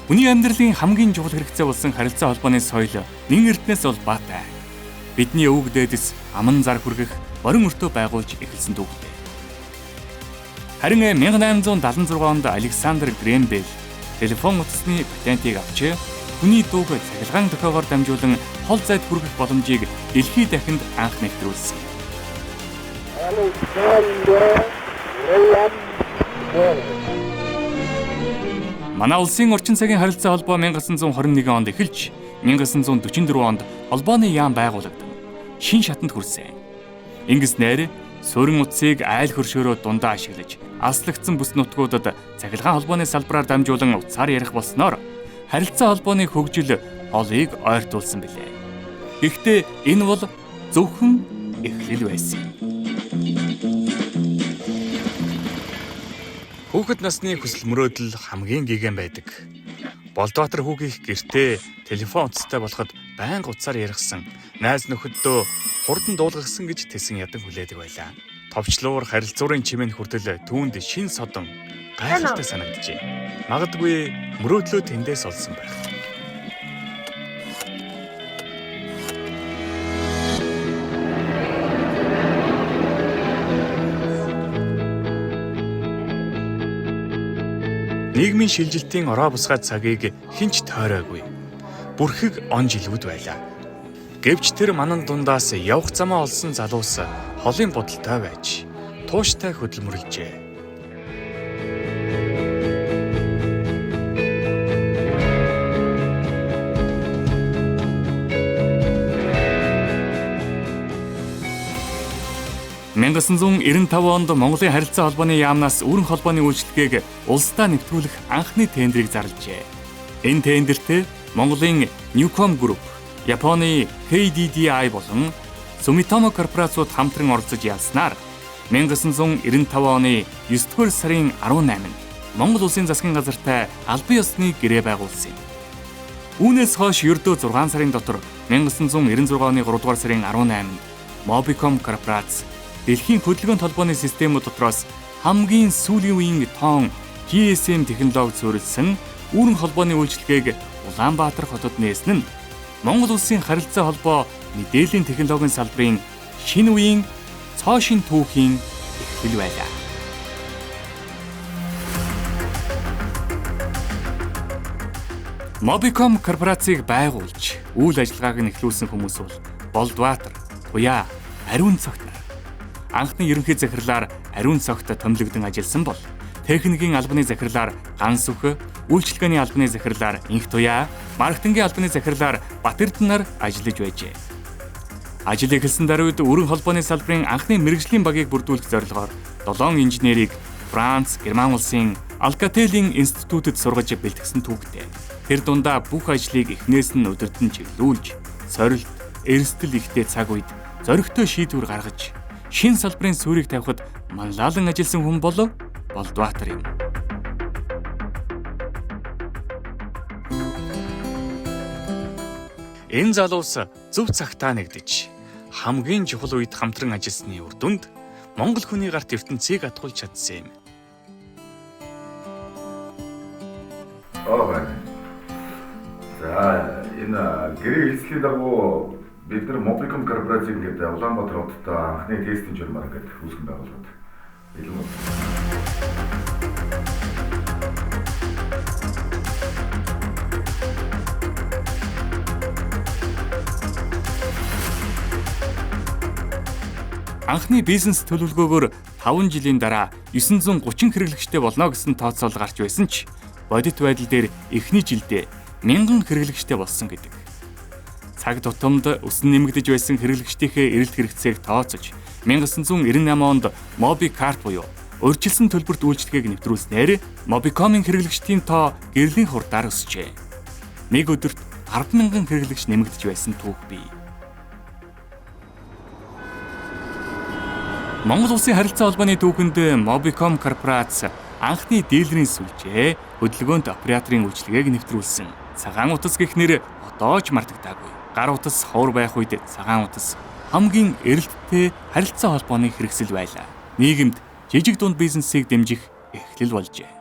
Хүний амьдралын хамгийн чухал хэрэгцээ болсон харилцаа холбооны соёл нэн эрдэнэс бол баатай. Бидний өвөг дээдэс аман зар хүргэх борин өртөө байгуулж эхэлсэн түүхтэй. Харин 1876 онд Александр Грэм Белл телефон утасны патентыг авч хүний дууг цахилгаан дохиогоор дамжуулан хол зайд хүргэх боломжийг дэлхий дахинд анх нэвтрүүлсэн. Манай улсын орчин цагийн харилцаа холбоо 1921 онд эхэлж 1944 онд холбооны яам байгуулагдсан. Шин шатанд хүрсэн. Ингэснээр суурин утсыг айл хөршөөрөө дундаа ашиглаж алслагдсан бүс нутгуудад цахилгаан холбооны салбараар дамжуулан утсаар ярих болсноор харилцаа холбооны хөгжил холыг ойртуулсан билээ. Гэхдээ энэ бол зөвхөн эхлэл байсан юм. Хүүхэд насны хүсэл мөрөөдөл хамгийн гигэн байдаг. Болдбаатар хүүгийнх гэртээ телефон утастай болоход байнга утсаар ярихсан, найз нөхөддөө хурдан дуулгасан гэж тэсэн ядан хүлээдэг байлаа. Товчлуур харилцуурын чимээнд хүртэл түүнд шин содон гайхалтай санагджээ. Магадгүй мөрөөдлөө тэндээс олсон байх. Нийгмийн шилжилтийн ороо бусгай цагийг хэн ч тойроогүй. Бүрхэг он жилүүд байлаа. Гэвч тэр манан дундаас явх замаа олсон залуус холын бодолтой байж тууштай хөдөлмөрлөжээ. «1995 онд Монголын харилцаа холбооны яамнаас үүрэн холбооны үйлчилгээг улсдаа нэвтрүүлэх анхны тендрийг зарлажээ. Энэ тендерт Монголын Newcom Group, Японы KDDI болон Sumitomo корпорациуд хамтран оролцож ялснаар 1995 оны 9-р сарын 18-нд Монгол Улсын засгийн газартай албан ёсны гэрээ байгуулсан юм. Үүнээс хойш ердөө 6 сарын дотор 1996 оны 3-р сарын 18-нд Mobicom корпорац дэлхийн хөдөлгөөн холбооны системүүд дотроос хамгийн сүүлийн үеийн тоон GSM технологи суурилсан үүрэн холбооны үйлчилгээг Улаанбаатар хотод нээсэн нь Монгол улсын харилцаа холбоо мэдээллийн технологийн салбарын шинэ үеийн цоо шинэ түүхийн эхлэл байлаа. Mobicom корпорацийг байгуулж үйл ажиллагааг нь эхлүүлсэн хүмүүс бол Болдбаатар, Туяа, Ариун цогт нар. Анхны ерөнхий захирлаар Ариун цогт томилогдсон ажилласан бол техникийн албаны захирлаар Гансүх, үйлчилгээний албаны захирлаар Инх Туяа, маркетингийн албаны захирлаар Батэрдэн нар ажиллаж байжээ. Ажил эхэлсэн даруйд өрөн холбооны салбарын анхны мэргэжлийн багийг бүрдүүлэх зорилгоор 7 инженерийг Франц, Герман улсын Alcatel-ийн институтэд сургаж бэлтгэсэн түүхтэй. Тэр дундаа бүх ажлыг эхнээс нь удирдан чиглүүлж, сорилт, эрсдэл ихтэй цаг үед зоригтой шийдвэр гаргаж, шин салбарын суурийг тавихад манлайлан ажилласан хүн бол Болдбаатар юм. Энэ залуус зөв цагтаа нэгдэж хамгийн чухал үед хамтран ажилласны үр дүнд Монгол хүний гарт ертөнцийг атгуулж чадсан юм. Аа байна. За энэ гэрээ хэлцлийн дагуу бид нар Mobicom корпорацийг ингээд Улаанбаатар хотод анхны тестийн журмаар ингээд үүсгэн байгуулад бэлэн болсон. Анхны бизнес төлөвлөгөөгөөр 5 жилийн дараа 930 хэрэглэгчтэй болно гэсэн тооцоол гарч байсан ч бодит байдал дээр эхний жилдээ 1000 хэрэглэгчтэй болсон гэдэг. Цаг тутамд өсөн нэмэгдэж байсан хэрэглэгчдийнхээ эрэлт хэрэгцээг тооцож 1998 онд MobiCard буюу урьдчилсан төлбөрт үйлчилгээг нэвтрүүлснээр Mobicom-ын хэрэглэгчдийн тоо гэрлийн хурдаар өсжээ. Нэг өдөрт 10,000 хэрэглэгч нэмэгдэж байсан түүх бий. Монгол Улсын харилцаа холбооны түүхэнд Mobicom корпорац анхны дилерийн сүлжээ, хөдөлгөөнт операторын үйлчилгээг нэвтрүүлсэн. Цагаан утас гэх нэр одоо ч мартагдаагүй. Гар утас ховор байх үед цагаан утас хамгийн эрэлттэй харилцаа холбооны хэрэгсэл байлаа. Нийгэмд жижиг дунд бизнесийг дэмжих эхлэл болжээ.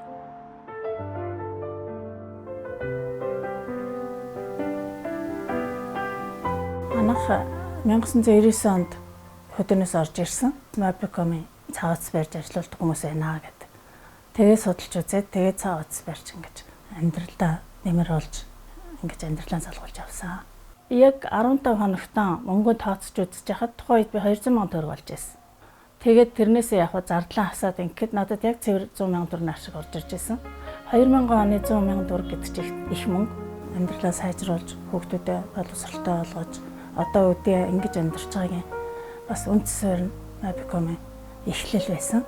Анх 1999 онд хөдөөнөөс орж ирсэн. Mobicom-ийн цагаан утас барьж ажиллаулдаг хүмүүс байна гэдэг. Тэгээ судалж үзээд тэгээ цагаан утас барьж ингэж амьдралдаа нэмэр болж ингэж амьдралаа залгуулж авсан. Яг 15 хоногтоо мөнгөө тооцож үзэж хахад тухайн үед би 200 сая төгрөг олж ирсэн. Тэгээд тэрнээсээ яг зардлаа хасаад ингээд надад яг цэвэр 100 сая төгрөг ашиг орж ирж байсан. 2000 оны 100 сая төгрөг гэдэг чинь их мөнгө. Амьдралаа сайжруулж, хүүхдүүдэд боловсралтай болгож одоо үдээ ингэж амьдарч байгаагийн бас үндэс суурь нь Mobicom-ийн эхлэл байсан.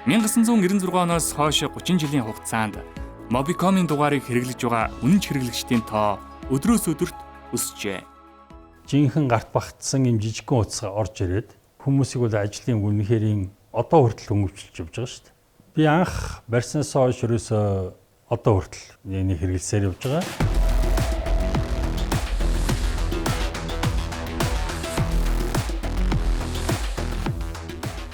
1996 оноос хойш 30 жилийн хугацаанд Mobicom-ийн дугаарыг хэрэглэж байгаа үнэнч хэрэглэгчдийн тоо өдрөөс өдөрт өсжээ. Жинхэнэ гарт багтсан юм жижигхэн утас орж ирээд хүмүүсийг бол ажлын үнэхээр одоо хүртэл хөнгөвчлөж явж байгаа шүү дээ. Би анх барьснаас хойш ерөөсөө одоо хүртэл энийг хэрэглэсээр явж байгаа.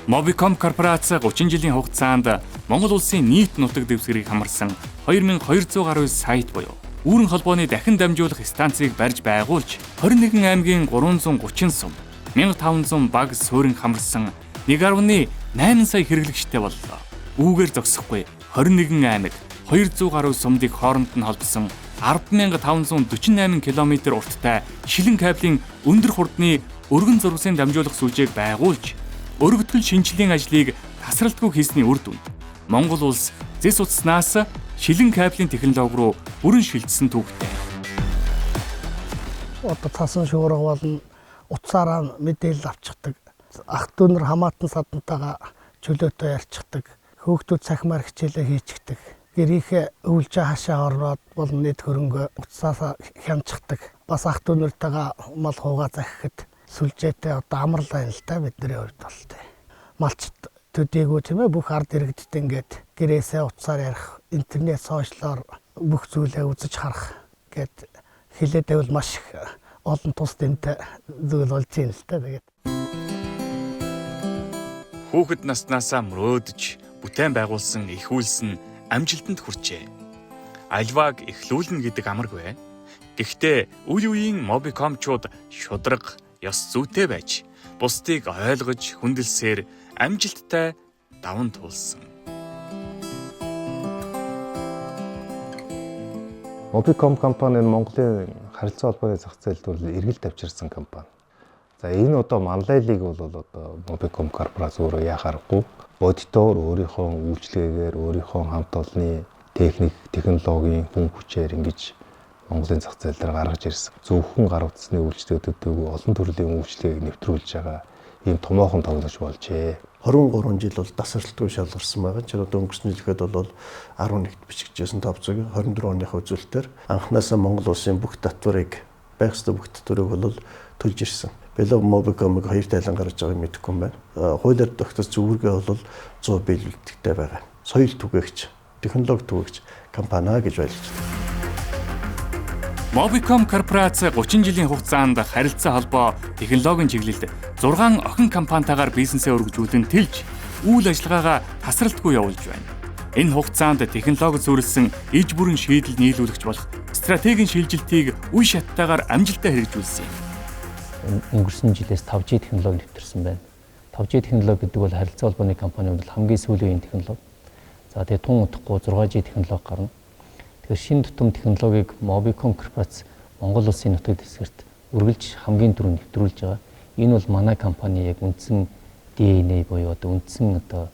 Mobicom корпорац 30 жилийн хугацаанд Монгол улсын нийт нутаг дэвсгэрийг хамарсан 2200 гаруй сайт буюу үүрэн холбооны дахин дамжуулах станцыг барьж байгуулж 21 аймгийн 330 сум 1500 баг суурин хамарсан 1.8 сая хэрэглэгчтэй боллоо. Үүгээр зогсохгүй 21 аймаг 200 гаруй сумдыг хооронд нь холбосон 10,548 км урттай шилэн кабелийн өндөр хурдны өргөн зурвасын дамжуулах сүлжээг байгуулж өргөтгөл шинжилгээний ажлыг тасралтгүй хийсний үр дүнд Монгол улс зэс утаснаас шилэн кабелийн технологи руу бүрэн шилжсэн түүхтэй. Одоо цасан шуурга болон утсаараа мэдээлэл авчихдаг. Ах дүү нар хамаатан садантайгаа чөлөөтэй ярьчихдаг. Хөөхтүүд цахимаар хичээлээ хийчихдэг. Гэрийнхээ өвлжөө хашаа ороод болон нийт хөрөнгө утсаасаа хянчихдаг. Бас ах дүү нартайгаа мал хуугаа захихад сүлжээтэй одоо амрал байна л да бидний хувьд бол тэ. Малчд төдийгүй тийм бүх ард иргэдтэй ингээд гэрээсээ утсаар ярих, интернет сошиалоор бүх зүйлээ үзэж харах гэд хэлээд байвал маш их олон тус дэнтэй зүйл болж байна л да. Тэгээд хүүхэд наснаасаа мөрөөдөж бүтээн байгуулсан их үйлс нь амжилтанд хүрчээ. Альваг эхлүүлнэ гэдэг амаргүй. Гэхдээ үе үеийн Mobicom-чууд шудраг, ёс зүйтэй байж бусдыг ойлгож хүндэлсээр амжилттай даван туулсан. Mobicom компани нь Монголын харилцаа холбооны зах зээлд бол эргэлт авчирсан компани. За энэ одоо манлайлыг бол одоо Mobicom корпорац өөрөө яах аргагүй. Бодитоор өөрийнхөө үйлчилгээгээр, өөрийнхөө хамт олонны техник, технологийн хүн хүчээр ингэж Монголын зах зээл дээр гаргаж ирсэн. Зөвхөн гар утасны үйлчилгээ төдийгүй олон төрлийн үйлчилгээг нэвтрүүлж байгаа ийм томоохон тоглогч болжээ. 23 жил бол тасралтгүй шалгарсан байгаа. Тэр одоо өнгөрсөн жилхэд бол 11-т бичигдсэн тооцоог 24 оныхоо үзүүлэлтээр анхнаасаа Монгол улсын бүх татварыг байх ёстой бүх татварыг бол төлж ирсэн. Белов Mobicom-ыг хоёр тайлан гаргаж байгааг мэдэхгүй юм байна. Хуулиар тогтсон үүргээ бол 100 биелүүлэлттэй байгаа. Соёл түгээгч, технологи түгээгч компани гэж ойлгож байна. Mobicom корпорац 30 жилийн хугацаанд харилцаа холбоо технологийн чиглэлд 6 охин компанитайгаар бизнесээ өргөжүүлэн тэлж үйл ажиллагаагаа тасралтгүй явуулж байна. Энэ хугацаанд технологи суурилсан иж бүрэн шийдэл нийлүүлэгч болох стратегийн шилжилтийг үе шаттайгаар амжилттай хэрэгжүүлсэн юм. Өнгөрсөн жилээс 5G технологи нэвтэрсэн байна. 5G технологи гэдэг бол харилцаа холбооны компаниуд бол хамгийн сүүлийн үеийн технологи. За тэгээ тун удахгүй 6G технологи гарна. Тэгэхээр шинэ тутам технологиг Mobicom корпорац Монгол улсын нутаг дэвсгэрт үргэлж хамгийн түрүүнд нэвтрүүлж байгаа. Энэ бол манай компани яг үндсэн DNA буюу одоо үндсэн одоо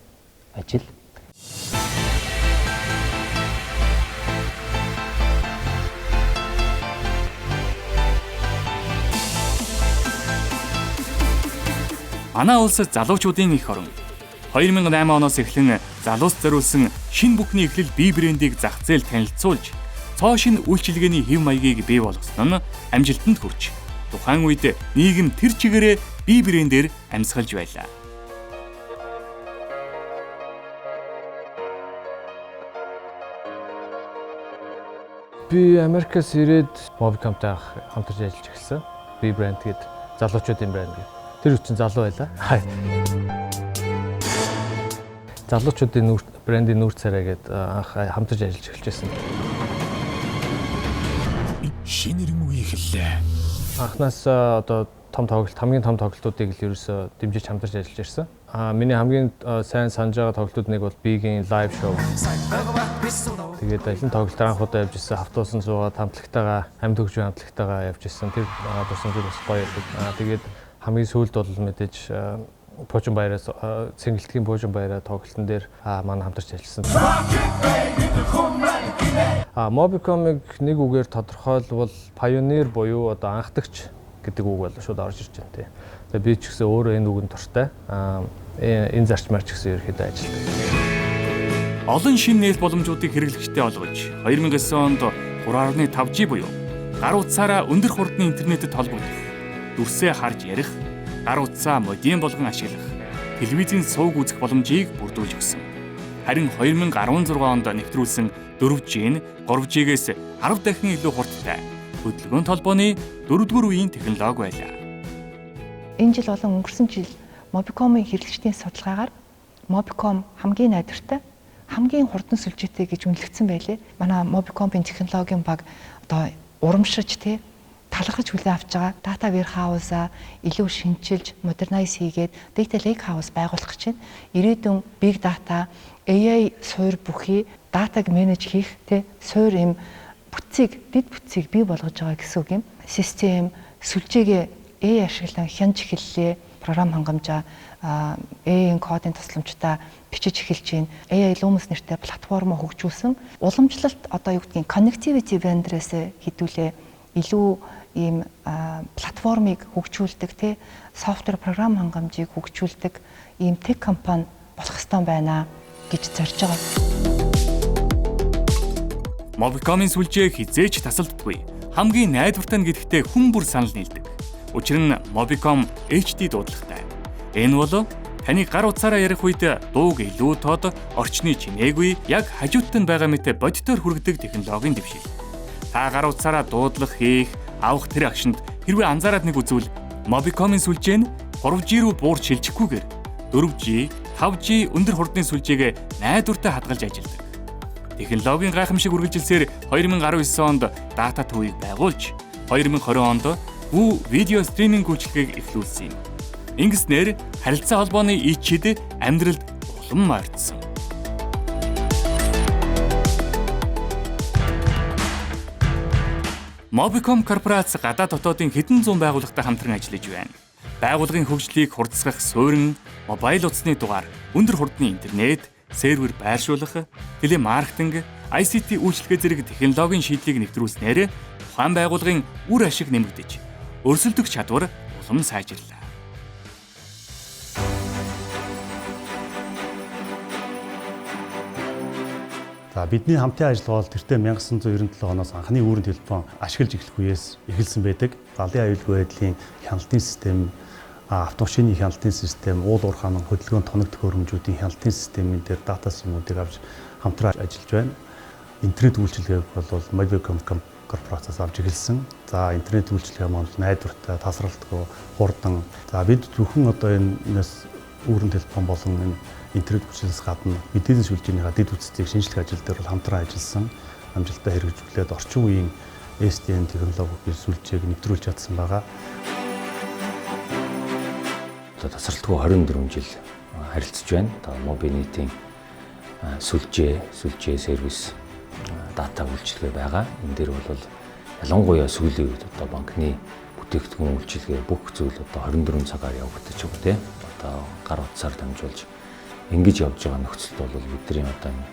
ажил. Манай улс залуучуудын их орон. 2008 оноос эхлэн залуус зориулсан шинэ бүхний эхлэл бие брендийг зах зээл танилцуулж, цоо шинэ үйлчилгээний хэв маягийг бий болгосон нь амжилтанд хүрч, тухайн үед нийгэм тэр чигээрээ бие брендээр амьсгалж байлаа. Би Америкаас ирээд Mobicom-тай хамтарч ажиллаж эхэлсэн. Би брэнд гээд залуучуудын брэнд гээд. Тэр үчин залуу байлаа. Залуучуудын нүүр брендийн нүүр царай гэдэг анх хамтарч ажиллаж эхэлж байсан. Шинэ ирэн үе эхэллээ. Анхнаас одоо том тоглолт, хамгийн том тоглолтуудыг л ерөөсөө дэмжиж хамтарч ажиллаж ирсэн. Миний хамгийн сайн санаж байгаа тоглолтууд нэг бол B-гийн live show. Тэгээд алин тоглолтоор анх удаа явж ирсэн, автобусан суугаад хамтлагтайгаа, амьд хөгжмийн хамтлагтайгаа явж ирсэн. Тэр дурсамжууд бас гоё байдаг. Тэгээд хамгийн сүүлд бол мэдээж Пуужин баяраас цэнгэлтгийн Пуужин баяраа тоглолтын дээр манай хамтарч ажилласан. Mobicom-ыг нэг үгээр тодорхойлбол pioneer буюу одоо анхдагч гэдэг үг бол шууд орж ирж байна тий. Тэгээ би ч гэсэн өөрөө энэ үгэнд дуртай. Энэ зарчмаар ч гэсэн ерөөхдөө ажилладаг. Олон шинэ нээлт боломжуудыг хэрэглэгчдэд олгож 2009 онд 3.5G буюу гар утсаараа өндөр хурдны интернетэд холбогдох, дүрсээ харж ярих, гар утсаа модем болгон ашиглах, телевизийн сувг үзэх боломжийг бүрдүүлж өгсөн. Харин 2016 онд нэвтрүүлсэн 4G нь 3G-гээс 10 дахин илүү хурдтай хөдөлгөөн толбооны 4-р үеийн технологи байлаа. Энэ жил болон өнгөрсөн жил Mobicom-ын хэрэглэгчдийн судалгаагаар Mobicom хамгийн найдвартай, хамгийн хурдан сүлжээтэй гэж үнэлэгдсэн байлээ. Манай Mobicom-ын технологийн баг одоо урамшиж тий талархаж хүлээн авч байгаа data warehouse-а илүү шинчилж, modernize хийгээд data lake house байгуулах гэж байна. Ирээдүйн big data, AI суур бүхий датаг менеж хийх тий суур юм бүтцийг, дэд бүтцийг бий болгож байгаа гэсэн үг юм. Систем сүлжээгээ AI ашиглан хянж эхэллээ. Програм хангамжаа AI-ийн кодын тусламжтай бичиж эхэлж байна. AI Lumos нэртэй платформоо хөгжүүлсэн. Уламжлалт одоо юу гэдгийг connectivity vendor-ээс хэдүүлээ илүү ийм платформыг хөгжүүлдэг тий софтвер програм хангамжийг хөгжүүлдэг ийм тех компани болох ёстой байна гэж зорж байгаа. Mobicom-ын сүлжээ хэзээ ч тасалддаггүй. Хамгийн найдвартай нь гэдэгтээ хүн бүр санал нийлдэг. Учир нь Mobicom HD дуудлагатай. Энэ бол таны гар утсаараа ярих үед дууг илүү тод, орчны чимээгүй, яг хажуутад нь байгаа мэт бодитоор хүргэдэг технологийн дэвшил. Та гар утсаараа дуудлага хийх, авах тэр агшинд хэрвээ анзаараад нэг үзвэл Mobicom-ын сүлжээ нь 3G рүү буурч шилжихгүйгээр 4G, 5G өндөр хурдны сүлжээгээ найдвартай хадгалж ажилладаг. Технологийн гайхамшиг үргэлжилсээр 2019 онд дата төвийг байгуулж 2020 онд Вүү видео стриминг үйлчилгээг эхлүүлсэн юм. Ингэснээр харилцаа холбооны ичид амьдралд улам ойртсон. Mobicom корпорац гадаад дотоодын хэдэн зуун байгууллагатай хамтран ажиллаж байна. Байгууллагын хөгжлийг хурдсгах суурин, мобайл утасны дугаар, өндөр хурдны интернет, сервер байршуулах, телемаркетинг, ICT үйлчилгээ зэрэг технологийн шийдлийг нэвтрүүлснээр тухайн байгууллагын үр ашиг нэмэгдэж, өрсөлдөх чадвар улам сайжирлаа. За бидний хамтын ажиллагаа бол тэртээ 1997 оноос анхны үүрэн телефон ашиглаж эхлэх үеэс эхэлсэн байдаг. Залын аюулгүй байдлын хяналтын систем, автомашины хяналтын систем, уул уурхаан хөдөлгөөн тоног төхөөрөмжүүдийн хяналтын системийн дээр дата сүмүүдийг авч хамтран ажиллаж байна. Интернет үйлчилгээг бол Mobicom корпорациас авч эхэлсэн. За интернет үйлчилгээ маань найдвартай, тасралтгүй, хурдан. За бид зөвхөн одоо энэс үүрэн телефон болон энэ интернет үйлчилгээнээс гадна мэдээллийн сүлжээнийхаа дэд бүтцийг шинжлэх ажил дээр бол хамтран ажилласан. Амжилттай хэрэгжүүлээд орчин үеийн SDN технологийн сүлжээг нэвтрүүлж чадсан байгаа. Одоо тасралтгүй 24 жил харилцаж байна. Одоо Mobinetийн сүлжээ сервис дата үйлчилгээ байгаа. Энэ дээр бол ялангуяа сүүлийн үед одоо банкны бүтээгдэхүүн үйлчилгээ бүх зүйл одоо 24 цагаар явагдаж байгаа тийм. Одоо гар утсаар дамжуулж ингэж явж байгаа нөхцөлд бол бидний одоо энэ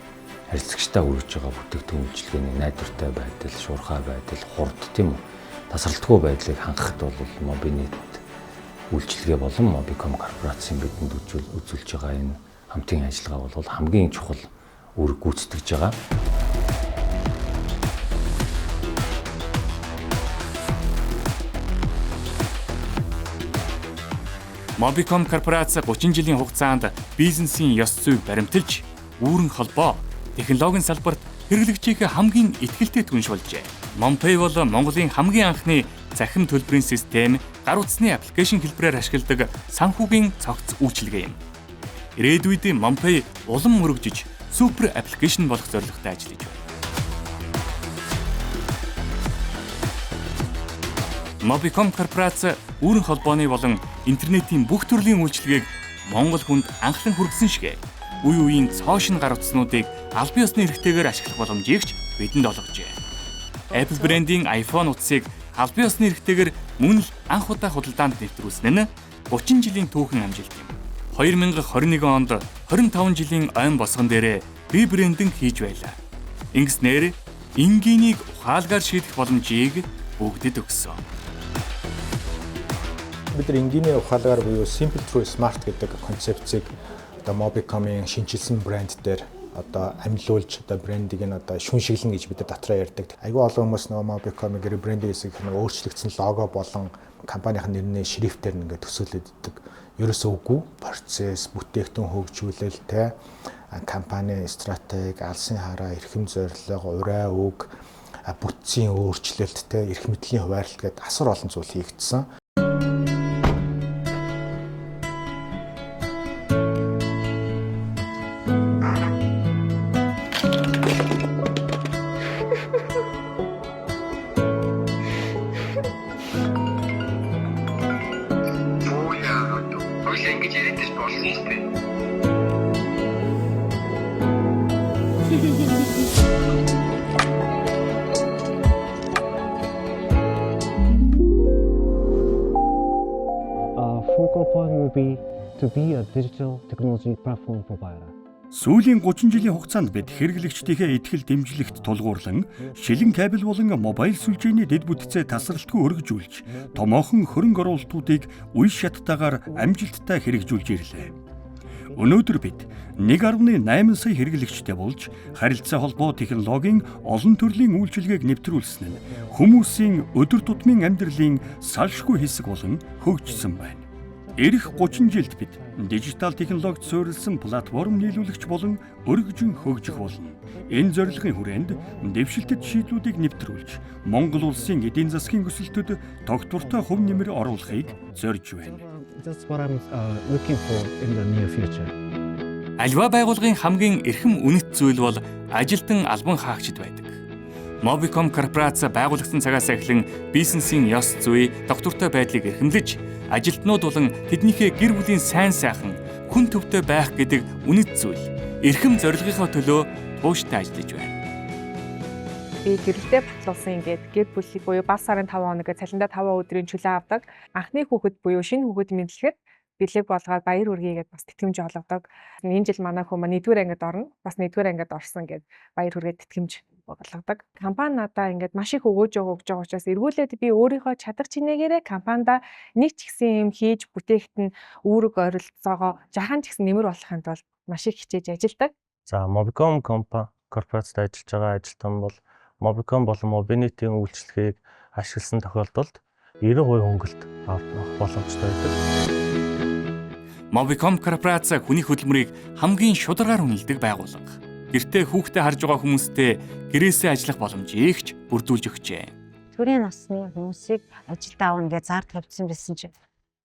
харилцагчдаа хүргэж байгаа бүтээгдэхүүн үйлчилгээний найдвартай байдал, шуурхай байдал, хурд тийм үү? Тасралтгүй байдлыг хангахад бол Mobinet үйлчилгээ болон Mobicom корпорацийн бидэнд үзүүлж байгаа энэ хамтын ажиллагаа бол хамгийн чухал үүрэг гүйцэтгэж байгаа. Mobicom корпорац 30 жилийн хугацаанд бизнесийн ёс зүйг баримталж, үүрэн холбоо, технологийн салбарт хэрэглэгчийнхээ хамгийн итгэлтэй түнш болжээ. Monpay бол Монголын хамгийн анхны цахим төлбөрийн систем, гар утасны аппликейшн хэлбэрээр ашигладаг санхүүгийн цогц үйлчилгээ юм. Ирээдүйд Monpay улам өргөжиж супер аппликейшн болох зорилготой ажиллаж байна. Mobicom корпорац үүрэн холбооны болон интернетийн бүх төрлийн үйлчилгээг Монгол хүнд анхлан хүргэсэн шигэ үе үеийн цоо шинэ гар утаснуудыг албан ёсны эрхтэйгээр ашиглах боломжийг ч бидэнд олгожээ. Apple брендийн iPhone утсыг албан ёсны эрхтэйгээр мөн л анх удаа худалдаанд нэвтрүүлсэн нь 30 жилийн түүхэн амжилт юм. 2021 онд 25 жилийн ойн босгон дээрээ ребрендинг хийж байлаа. Ингэснээр энгийнийг ухаалгаар шийдэх боломжийг бүгдэд өгсөн. Бид нар энгийний ухаалгаар буюу Simple True Smart гэдэг концепцийг одоо Mobicom-ын шинэчилсэн брэнд дээр одоо амьлуулж одоо брендийг нь одоо шүншиглэн гэж бид нар дотроо ярьдаг. Айгүй олон хүмүүс нөгөө Mobicom-ыг ребрендинг хийсэн гэх нэг өөрчлөгдсөн лого болон компанийн нэрний шрифтээр нь ингээд төсөөлөд идэг. Ерөөсөө үгүй. Процесс, бүтээгдэхүүн хөгжүүлэл те компани стратеги, алсын хараа, эрхэм зорилго, урай үг, бүтцийн өөрчлөлт те эрх мэдлийн хуваарлт гэдэг асар олон зүйл хийгдсэн. Focal point will be to be a digital technology platform provider. Сүүлийн 30 жилийн хугацаанд бид хэрэглэгчдийнхээ итгэл дэмжлэгт тулгуурлан шилэн кабель болон мобайл сүлжээний дэд бүтцээ тасралтгүй өргөжүүлж томоохон хөрөнгө оруулалтуудыг үе шаттайгаар амжилттай хэрэгжүүлж ирлээ. Өнөөдөр бид 1.8 сая хэрэглэгчтэй болж харилцаа холбоо технологийн олон төрлийн үйлчилгээг нэвтрүүлсэн нь хүмүүсийн өдөр тутмын амьдралын салшгүй хэсэг болон хөгжсөн байна. Ирэх 30 жилд бид дижитал технологид суурилсан платформ нийлүүлэгч болон өргөжин хөгжих болно. Энэ зорилгын хүрээнд дэвшилтэт шийдлүүдийг нэвтрүүлж Монгол улсын эдийн засгийн өсөлтөд тогтвортой хувь нэмэр оруулахыг зорж байна. That's what I'm looking for in the near future. Аливаа байгууллагын хамгийн эрхэм үнэт зүйл бол ажилтан албан хаагчид байдаг. Mobicom корпорац байгуулагдсан цагаас эхлэн бизнесийн ёс зүй, тогтвортой байдлыг эрхэмлэж, ажилтнууд болон тэднийхээ гэр бүлийн сайн сайхан, хүн төвтэй байх гэдэг үнэт зүйл эрхэм зорилгынхоо төлөө тууштай ажиллаж байна. Би гэрэлтэй батлуулсан ингээд гэр бүлийг буюу баг сарын 5 хоног цалиндаа 5 өдрийн чөлөө авдаг. Анхны хүүхэд буюу шинэ хүүхэд мэдлэхэд бэлэг болгоод баяр хүргэе гэдээ бас тэтгэмж олгодог. Энэ жил манай хүмүүс 1-р ангид орно. Бас 1-р ангид орсон гэд баяр хүргээд тэтгэмж болгодог. Компани надаа ингээд маш их өгөөж өгж байгаа учраас эргүүлээд би өөрийнхөө чадах чинээгээрээ компанида нэг ч гэсэн юм хийж бүтээхэд нь үүрэг ойролцоогоо жаахан ч гэсэн нэмэр болохын тулд маш их хичээж ажилладаг. За Mobicom корпорацид ажиллаж байгаа ажилтан бол Mobicom болон Mobinetийн үйлчилгээг ашигласан тохиолдолд 90% хөнгөлт авах боломжтой байдаг. Mobicom корпорац хүний хөдөлмөрийг хамгийн шударгаар үнэлдэг байгууллага. Гэртээ хүүхдээ харж байгаа хүмүүстэй гэрээсээ ажиллах боломжийг ч бүрдүүлж өгчээ. Төрийн насны хүмүүсийг ажилд аавна гэж зар тавьсан байсан чинь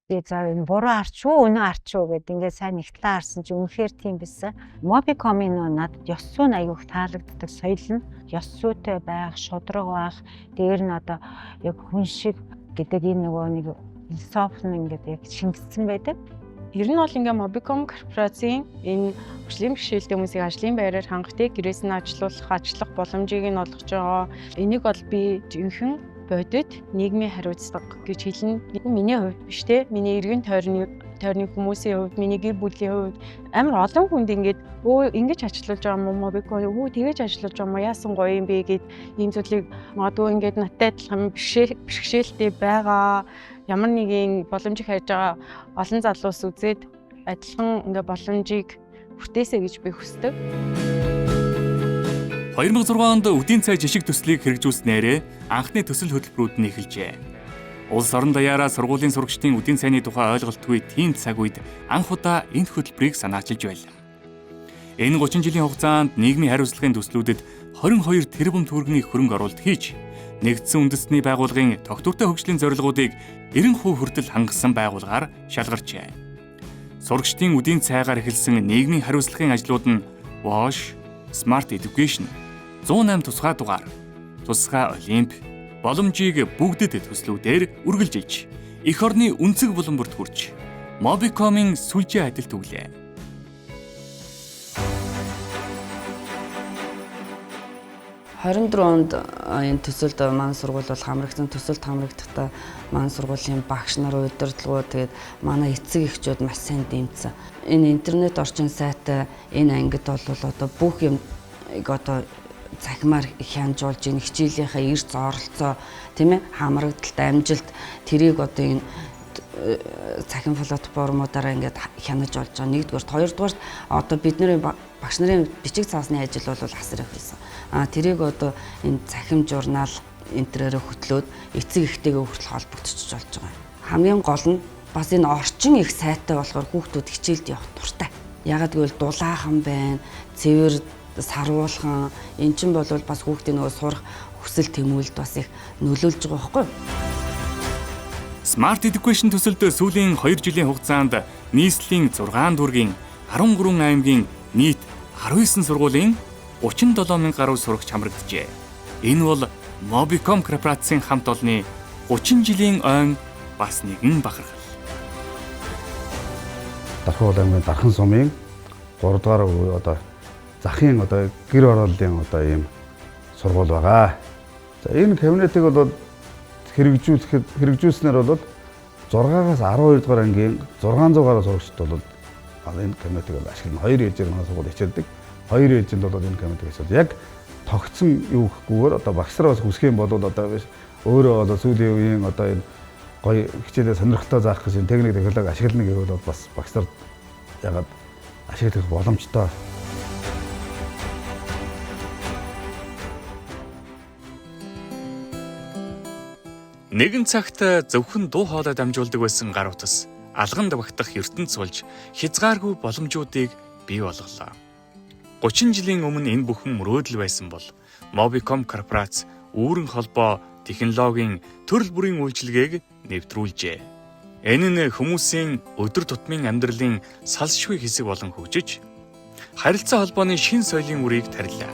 би за энэ буруу арч уу үнэн арч уу гэд ингээд сайн нэгтлээ харсан чинь үнэхээр тийм байсан. Mobicom-ийн нөө надад ёс зүйн аягүй таалагддаг соёл нь ёс зүйтэй байх, шудраг байх, дээр нь одоо яг хүн шиг гэдэг энэ нөгөө нэг философи нь ингээд яг шингэсэн байдаг. Ер нь бол ингээ Mobicom корпорацийн энэ хөгжлийн бэрхшээлтэй хүмүүсийг ажлын байраар хангалттай гэрээс нь ажилуулах, ажиллах боломжийг нь олгож байгаа. Энийг бол би жинхэнэ бодит нийгмийн хариуцлага гэж хэлнэ. Миний хувьд биш те. Миний эргэн тойрны хүмүүсийн хувьд, миний гэр бүлийн хувьд амар олон хүнд ингээд өө ингэж ажиллуулж байгаа юм уу Mobicom, өө тэгэж ажиллуулж байгаа юм уу, яасан гоё юм бэ гэд ийм зүйлийг магадгүй ингээд надтай адилхан бэрхшээлтэй байгаа ямар нэгэн боломжийг хайж байгаа олон залуус үзээд адилхан ингээ боломжийг хүртээсэй гэж би хүсдэг. 2006 онд үдийн цай жишг төслийг хэрэгжүүлснээрээ анхны төсөл хөтөлбөрүүд нь эхэлжээ. Улс орон даяараа сургуулийн сурагчдын үдийн цайны тухай ойлголтгүй тийм цаг үед анх удаа энэ хөтөлбөрийг санаачилж байлаа. Энэ 30 жилийн хугацаанд нийгмийн хариуцлагын төслүүдэд 22 тэрбум төгрөгийн хөрөнгө оруулалт хийж нэгдсэн үндэстний байгууллагын тогтвортой хөгжлийн зорилгоудыг 90% хүртэл хангасан байгууллагаар шалгарчээ. Сурагчдын үдийн цайгаар эхэлсэн нийгмийн хариуцлагын ажлууд нь WASH, Smart Education, 108 тусгай дугаар, тусгай Олимп, боломжийг бүгдэд төслүүдээр үргэлжилж, эх орны өнцөг булан бүрт хүрч, Mobicom-ын сүлжээ адил түглээ. 24 онд энэ төсөлд манай сургууль бол хамрагдсан. Төсөлд хамрагдахдаа манай сургуулийн багш нар, удирдлагууд, тэгээд манай эцэг эхчүүд маш сайн дэмжсэн. Энэ интернет орчин сайтай энэ ангид бол одоо бүх юм одоо цахимаар хянжуулж, энэ хичээлийнхээ эрс оролцоо, тийм хамрагдалт, амжилт тэрийг одоо энэ цахим платформудаараа ингээд хянаж болж байгаа. Нэгдүгээрт, хоёрдугаарт одоо бидний багш нарын бичиг цаасны ажил бол асар их байсан. Тэрийг одоо энэ цахим журнал энтрээрээ хөтлөөд эцэг эхтэйгээ хүртэл холбогдчихож болж байгаа. Хамгийн гол нь бас энэ орчин их сайтай болохоор хүүхдүүд хичээлд явах дуртай. Ягаад гэвэл дулаахан байна, цэвэр саруулхан. Эн чинь бол бас хүүхдийн нөгөө сурах хүсэл тэмүүлэлд бас их нөлөөлж байгаа байхгүй юу? Smart Education төсөлд сүүлийн 2 жилийн хугацаанд нийслэлийн 6 дүүргийн 13 аймгийн нийт 19 сургуулийн 37 мянган гаруй сурагч хамрагджээ. Энэ бол Mobicom корпорацийн хамт олонны 30 жилийн ойн бас нэгэн бахархал. Дархан аймгийн Дархан сумын 3 дугаар одоо захын одоо гэр хорооллын одоо ийм сургууль байгаа. За энэ кабинетыг бол хэрэгжүүлснээр бол 6-аас 12 дугаар ангийн 600 гаруй сурагчид бол энэ кабинетыг бол ашиглана. Хоёр ээлжээр манай сургууль хичээлдэг. Хоёр ээлжинд бол энэ кабинетыг ашиглана. Яг тогтсон юу гэхгүйгээр одоо багш нар бас хүсэх юм бол одоо өөрөө бол сүүлийн үеийн одоо энэ гоё хичээлээ сонирхолтой заах гэж техник технологи ашиглана гэвэл бол бас багш нар ягаад ашиглах боломжтой. Нэгэн цагт зөвхөн дуу хоолой дамжуулдаг байсан гар утас алганд багтах ертөнц болж хязгааргүй боломжуудыг бий болголоо. 30 жилийн өмнө энэ бүхэн мөрөөдөл байсан бол Mobicom корпорац үүрэн холбоо технологийн төрөл бүрийн үйлчилгээг нэвтрүүлжээ. Энэ нь хүмүүсийн өдөр тутмын амьдралын салшгүй хэсэг болон хөгжиж, харилцаа холбооны шин соёлын үрийг тарилаа.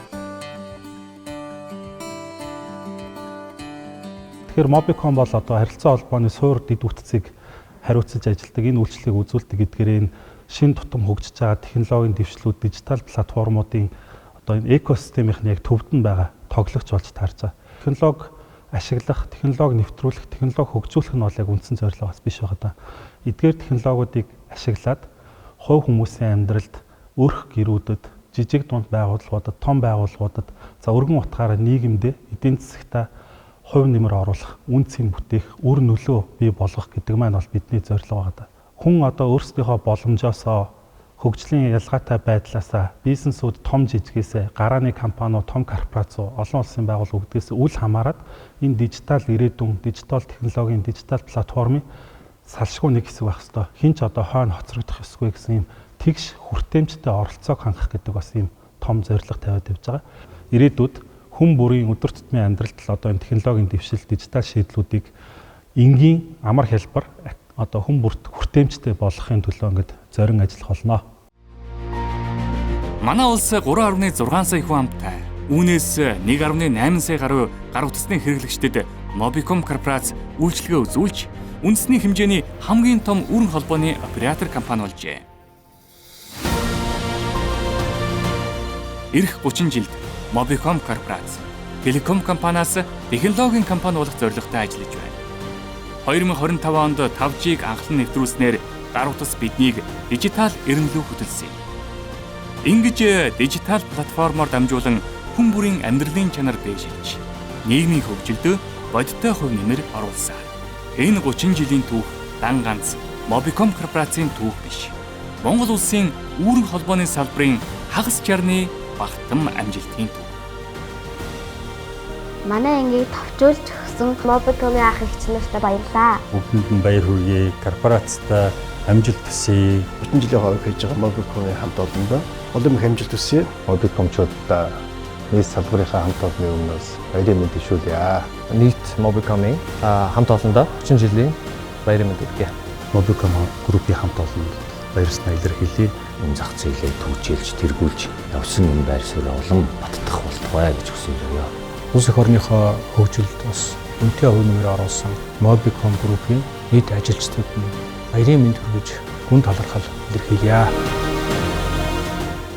Тэгэхээр Mobicom бол одоо харилцаа холбооны суур дэд бүтцийг хариуцаж ажилладаг, энэ үйлчлэгийг үзүүлдэг гэдгээр энэ шин тутам хөгжиж байгаа технологийн дэвшлүүд, дижитал платформуудын одоо энэ экосистемийн яг төвд нь байгаа тоглогч болж таарч байгаа. Технологи ашиглах, технологи нэвтрүүлэх, технологи хөгжүүлэх нь бол яг үндсэн зорилго бас биш байгаа даа. Эдгээр технологиудыг ашиглаад хувь хүмүүсийн амьдралд, өрх гэрүүдэд, жижиг дунд байгууллагуудад, том байгууллагуудад, за өргөн утгаараа нийгэмдээ, эдийн засагтаа хувь нэмэр оруулах, үн цэн бүтээх, үр нөлөө бий болгох гэдэг маань бол бидний зорилго байгаа. Хүн одоо өөрсдийнхөө боломжоосоо, хөгжлийн ялгаатай байдлаасаа, бизнесүүд том жижигээсээ, гарааны компаниуд, том корпорациуд, олон улсын байгууллага өгдгээс үл хамааран энэ дижитал ирээдүйн, дижитал технологийн, дижитал платформын салшгүй нэг хэсэг байх ёстой. Хэн ч одоо хойно хоцрогдох ёсгүй гэсэн юм тэгш хүртээмжтэй оролцоог хангах гэдэг бас ийм том зорилго тавиад явж байгаа. Ирээдүйд хүн бүрийн өдөр тутмын амьдралд л одоо энэ технологийн дэвшил, дижитал шийдлүүдийг энгийн амар хялбар одоо хүн бүрт хүртээмжтэй болгохын төлөө ингээд зорин ажиллах болно. Манай улс 3.6 сая хүн амтай. Үүнээс 1.8 сая гаруй гар утасны хэрэглэгчдэд Mobicom корпорац үйлчилгээ үзүүлж, үндэсний хэмжээний хамгийн том үүрэн холбооны оператор компани болжээ. Ирэх 30 жилд Mobicom корпорац телеком компаниас технологийн компани болох зорилготой ажиллаж байна. 2025 онд 5G-г анхлан нэвтрүүлснээр гар утас биднийг дижитал эренлүү хөтөлсөн юм. Ингэж дижитал платформоор дамжуулан хүн бүрийн амьдралын чанар дээшилж, нийгмийн хөгжилдөө бодиттой хувь нэмэр оруулсан. Энэ 30 жилийн түүх дан ганц Mobicom корпорацийн түүх биш. Монгол улсын үүрэг холбооны салбарын хагас чарны багтам амжилтын түүх. Манай ангийг товчулж өгсөн Mobicom-ийн ах эгч нартай баярлалаа. Бүгдэнд нь баяр хүргэе. Корпорацтай амжилт хүсье. 30 жилийн хойно хийж байгаа Mobicom-ийн хамт олондоо олон их амжилт хүсье. Mobicom-чуудаа нийт салбарынхаа хамт олонны өмнөөс баярын мэнд дэвшүүлье. Нийт Mobicom-ийн хамт олондоо 30 жилийн баярын мэнд хүргэе. Mobicom группийн хамт олонд баярснаа илэрхийлье. Энэ зах зээлээ түгжээлж, тэргүүлж явсан энэ байр суурь улам баттах болтугай гэж хүсэн заяа. Улс эх орныхоо хөгжилд бас үнэтэй хувь нэмэр оруулсан Mobicom Group-ийн нийт ажилчдад нь баярын мэнд хүргэж гүн талархал илэрхийлье.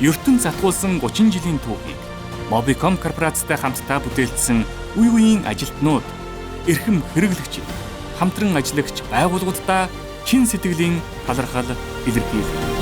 Ертөнц сатгуулсан 30 жилийн түүхийг Mobicom корпорацтай хамтдаа бүтээлдсэн үе үеийн ажилтнууд, эрхэм хэрэглэгч, хамтран ажиллагч байгууллагуудаа чин сэтгэлийн талархал илэрхийлье.